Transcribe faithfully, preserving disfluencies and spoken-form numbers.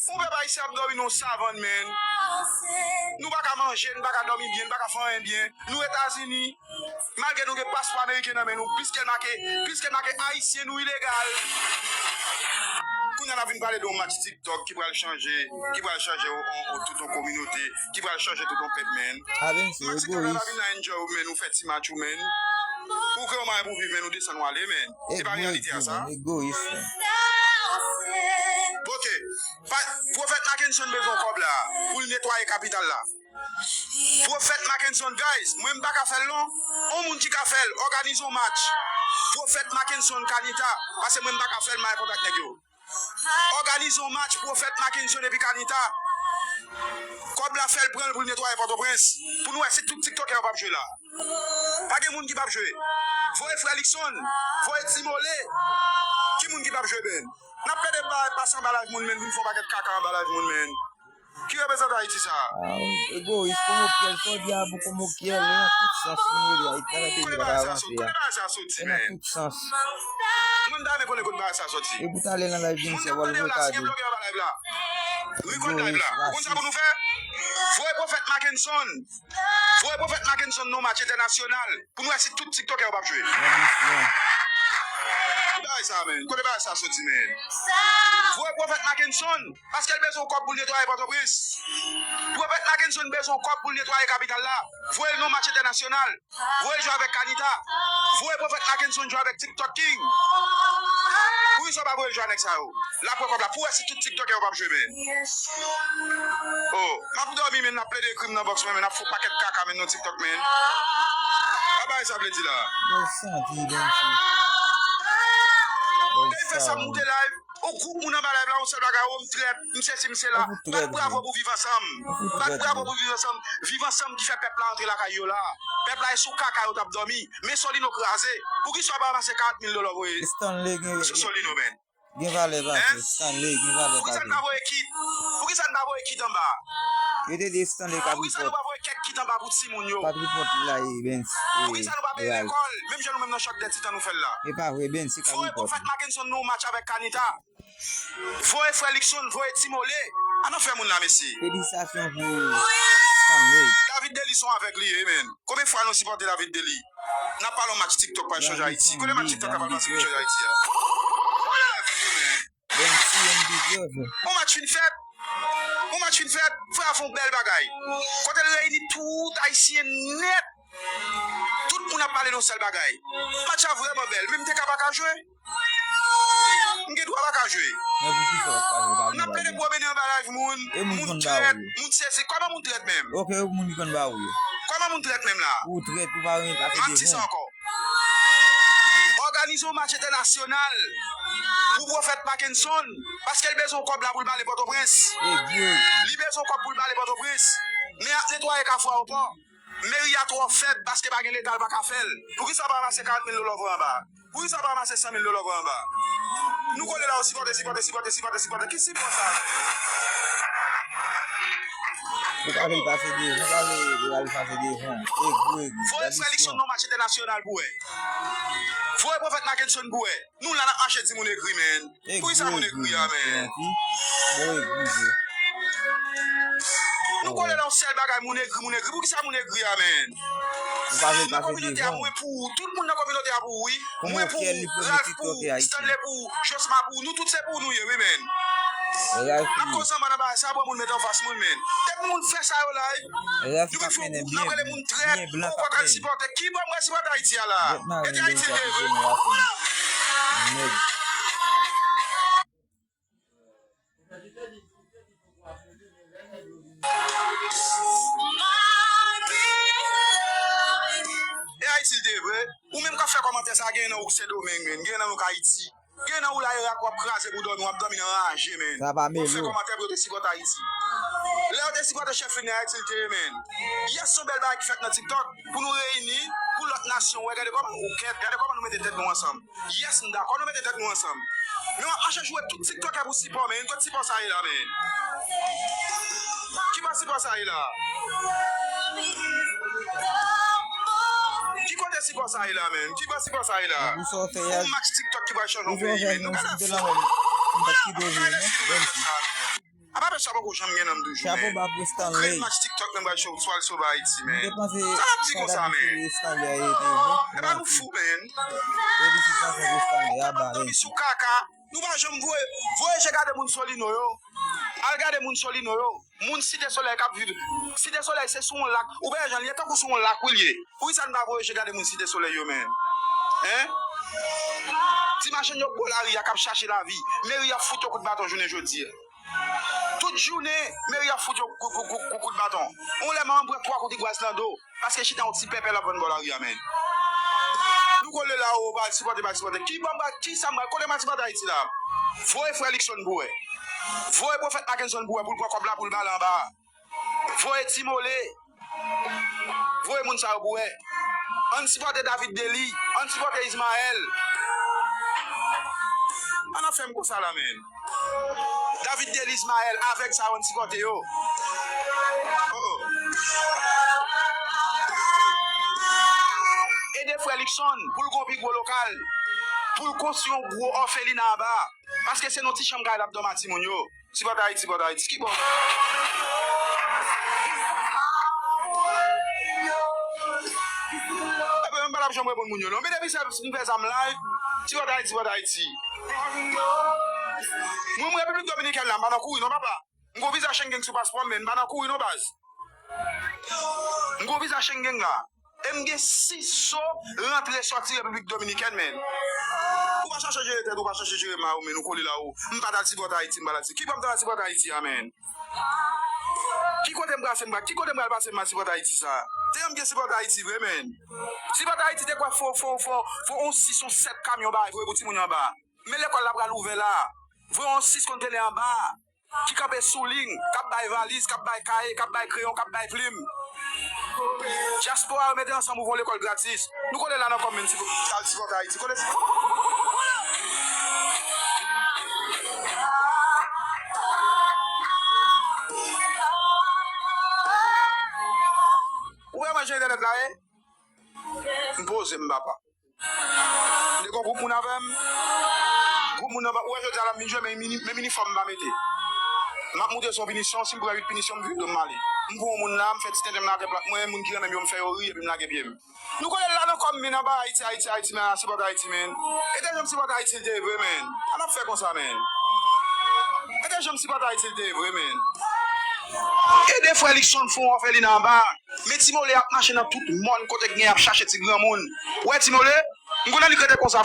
Yon pèp ayisyen ap dòmi nan yon savann, menn. Nou pa ka manje, nou pa ka dòmi byen, nou pa ka fè anyen byen. Nou Etazini, malgre nou gen paspò ameriken nan men nou, piske l make, piske l make ayisyen, nou ilegal. Kounye a n ap vin pale de yon match TikTok ki pral chanje, ki pral chanje yon, yon, yon, tout yon kominote, ki pral chanje tout yon pèp, menn. Ah, ben, se egoyis. Yon TikTok la vin la enjoy ou, menn, ou fè ti match ou, menn. Ou kreye yon mwayen pou viv, menn, ou desann ou ale, menn. E pa reyalite a sa? Egoyis, menn. Ok. Pa, Pwofèt Mackenson bezwen kòb la pou l netwaye kapital la. Pwofèt Mackenson, guys, mwen m pa ka fè l non. On moun ki ka fè l, òganize yon match. Pwofèt Mackenson, Kanita, paske mwen m pa ka fè l, m al kontak nèg yo. Òganize yon match, Pwofèt Mackenson epi Kanita. Kòb la fè l pran l pou l netwaye Pòtoprens. Pou nou wè si tout tiktokè yo p ap jwe la. Pa gen moun ki p ap jwe. Voye frè Likson, voye Timole. Ki moun ki p ap jwe, menn? N ap plede ba, pase anba live moun, menn, vin fè yon pakèt kaka anba live moun, menn. Ki reprezante Ayiti sa? Ah, egoyis, komokyèl, sa w di a bon komokyèl, e nan tout sans, pou nou rele Ayiti, bagay peyi pa ka avanse a. E nan tout sans. Mwen, m ta renmen konnen kote bagay sa soti. E pou talè nan live, gen se wòl vre kado. Rikòd live la. Ou konn sa pou nou fè? Voye Pwofèt Mackenson. Voye Pwofèt Mackenson nan yon match entènasyonal. Pou nou wè si tout tiktokè yo p ap jwe. Kote bagay sa, menn? Kote bagay sa soti, menn? Voye Pwofèt Mackenson, paske l bezwen yon kòb pou l netwaye Pòtoprens. Pwofèt Mackenson bezwen yon kòb pou l netwaye kapital la. Voye l nan yon match entènasyonal. Voye l jwe avèk Kanita. Voye Pwofèt Mackenson jwe avèk TikTok King. Poukisa w pa voye l jwe ak nèg sa yo? L ap pran kòb la. Pou wè si tout tiktokè yo p ap jwe, menn. Oh, m ap dòmi, menn, n ap plede ekri m nan bòks mwen, menn, n ap fè yon pakèt kaka, menn, nan TikTok, menn. Sa bagay sa vle di la? Bèl santi, bèl santi. Depi fè sa, m moute live. Yon gwoup moun anba live la, yon sèl bagay, oh, m trèt, m sesi, m sela. Bat bravo pou Viv Ansanm. Bat bravo pou Viv Ansanm. Viv Ansanm ki fè pèp la antre lakay yo la. Pèp la e sou kaka yo t ap dòmi. Men Solino kraze. Poukisa w pa ranmase karant mil dola voye sou Solino, menn? Gen valè pase, Stanley, gen valè pase. Poukisa n pa voye kit? Poukisa n pa voye kit anba? Yo te di Stanley ka report. Poukisa nou pa voye kèk kit anba pou timoun yo? Pa report la, e, Benz. Poukisa nou pa peye lekòl? Menm jan nou menm nan Chak dè Titan nou fè l la. E pa vre, Benz, se ka report. Voye Pwofèt Mackenson nan yon match avèk Kanita. Voye frè Likson, voye Timole. Ann fè moun la, mesye. Felisitasyon pou Stanley. David Dely se yon avèg li ye, menn. Konbyen fwa nou sipòte David Dely? N ap pale yon match TikTok pral chanje Ayiti. Kote match TikTok la pral pase pou chanje Ayiti a? Yon match fin fèt. Yon match fin fèt. Frè a fè yon bèl bagay. Kote l reyini tout Ayisyen nèt. Tout moun ap pale de yon sèl bagay. Match la vrèman bèl. Men m te ka pa ka jwe. M gen dwa pa ka jwe. Men poukisa w pa ka jwe? Pa gen bagay. N ap plede pwomene anba live moun. E moun ki konn ba ou yo? Moun trèt, moun sezi. Kòman moun trèt menm? Ok, e moun ki konn ba ou yo? Kòman moun trèt menm la? Ou trèt, ou pa renmen pase devan. M ap di sa ankò. Òganize yon match entènasyonal pou Pwofèt Mackenson, paske l bezwen yon kòb la pou l bale Pòtoprens. Egri, egri. Li bezwen yon kòb pou l bale Pòtoprens. Men ap netwaye Kafou Ayewopò. Meri a twò fèb paske pa gen leta, l pa ka fè l. Poukisa w pa ranmase karant mil dola voye anba? Poukisa w pa ranmase san mil dola voye anba? Nou kole la, w sipòte, sipòte, sipòte, sipòte, sipòte. Ki sipò sa? Ou pa vle l pase devan, ou pa vle l pase devan. Egri, egri. Voye frè Likson nan match entènasyonal pou wè. Voye Pwofèt Mackenson pou wè. Nou la n ap mache di moun egri, menn. Poukisa moun egri a, menn? Bon egri vre. Nou kole la yon sèl bagay, moun egri, moun egri. Poukisa moun egri a, menn? Nou kominote a, mwen pou ou. Tout moun nan kominote a pou ou, wi. Mwen pou ou, Ralph pou ou, Stanley pou ou, Josma pou ou. Nou tout se pou ou nou ye, wi, menn. N ap koze anba nan bagay sa, pran moun mete anfas moun, menn. Depi moun fè sa yo la, wi. Nou vin fè yon gwoup, n ap rele moun trèt. Ou pa ka sipòte. Ki bò m pral sipòte Ayiti a la? E te Ayiti l te vre. E Ayiti l te vre. Ou menm k ap fè kòmantè sa, gen nan ou Sendomeng, menn. Gen nan ou k Ayiti. Gen nan ou la Irak, w ap kraze pou dòmi, w ap dòmi nan raje, menn. W ap fè kòmantè pou yo te sipòte Ayiti. Lè yo te sipòte chèf Fidney, Ayiti l te ye, menn. Yes, se yon bèl bagay ki fèt nan TikTok. Pou nou reyini, pou lòt nasyon wè, gade kòman nou kèt, gade kòman nou mete tèt nou ansanm. Yes, m dakò, nou mete tèt nou ansanm. Men w ap mache joure tout tiktokè pou sipò, men. Kot sipò sa ye la, men? Ki bò sipò sa ye la? Ki kote sipò sa ye la, men? Ki bò sipò sa ye la? Yon match tiktok ki pral chanje yon peyi, men. Nou gade fò. M pa t kite w vre, non. Bèl fi. Sa poko janm gen nan m toujou, men. Chapo ba pou Stanley. Ou kreye match TikTok nan bal show, swa l sove Ayiti, men. Sa n ap di konsa, men. Stanley a ye te vre. E pa nou fou, men. Felisitasyon pou Stanley a. Balen. Sou kaka. Nou pa janm voye, voye je gade moun Solino yo. Al gade moun Solino yo. Moun Site Solèy k ap viv. Site Solèy se sou yon lak. Ou wè jan l ye tankou sou yon lak wi l ye. Poukisa n pa voye je gade moun Site Solèy yo, men? Hein? Ti machann yo bò lari a k ap chache lavi. Meri ap fout yo kout baton jounen jodi a. Tout jounen, meri ap fout yo kou- kou- kou- kou- kout baton. On lè manman pran twa kout rigwaz nan do. Paske chita yon ti pèpè l ap vann bò lari a, men. Nou kole la o, pa sipòte, pa sipòte. Ki ban m ba, ki sa m ba, kote m al sipòte Ayiti la? Voye frè Likson pou wè. Voye pwofèt Mackenson pou wè, pou l pran kòb la, pou l bale anba. Voye Timole. Voye moun sa yo pou wè. Ann sipòte David Dely. Ann sipòte Ismaël. Ann ap fè m konsa la, men. David Dely, Ismaël, avèg sa yo, ann sipòte yo. Oh, oh. Ede frè Likson pou l gon pi gwo lokal. Pou l konstwi yon gwo òfelina anba. Paske se nan ti chanm kay l ap dòmi a timoun yo. Sipòte Ayiti, sipòte Ayiti. Ki bò? Ebyen, m pa t ap janm reponn moun yo, non. Men depi se m fè sa, m live. Sipòte Ayiti, sipòte Ayiti. Mwen, mwen Repiblik Dominikèn la, m pa nan kouri, non, papa. M gon viza Schengen sou paspò m, men m pa nan kouri, non, baz. M gon viza Schengen la. E m gen sis so rantre sòti Repiblik Dominikèn, men. Ou pa chache jere tèt, ou pa chache jere may ou, men nou kole la o. M pa t al sipòte Ayiti, m pa t al si. Ki bò m ta al sipòte Ayiti a, men? Ki kote m pase, m pa, ki kote m pral pase, m al sipòte Ayiti sa? Te janm gen sipòte Ayiti vre, men. Sipòte Ayiti te kwè fò, fò, fò, fò on sis, on sèt kamyon bay, voye pou timoun yo anba. Men lekòl la pral ouvè la. Voye on sis kontenè anba. Ki kanpe sou liy, k ap bay valiz, k ap bay kaye, k ap bay kreyon, k ap bay plim. Dyaspora yo mete ansanm, ouvri yon lekòl gratis. Nou kole la nan kòm menm ti al sipòte Ayiti. Kole. Ou wè mwen jan entènèt la ye? M poze m, papa. M te gon gwoup moun avè m. Gwoup moun nan pa, ou wè jodi a la m vin jwe, men mini, men minifòm m pa mete. M ap moute se yon pinisyon, si m pran uit pinisyon, m vire do m ale. M pran yon moun la, m fè ti tenten m nan atè plat mwen, moun ki renmen m yo, m fè yo ri, epi m lage pye m. Nou kole la nan kòm men anba Ayiti, Ayiti, Ayiti, men sipòte Ayiti, men. E te janm sipòte Ayiti l te ye vre, men. Ann ap fè konsa, men. E te janm sipòte Ayiti l te ye vre, men. Ede frè Likson fè yon òfelina anba. Men Timole ap mache nan tout mòn kote k gen, ap chache ti granmoun. Ou wè Timole? M konnen li k rete konsa.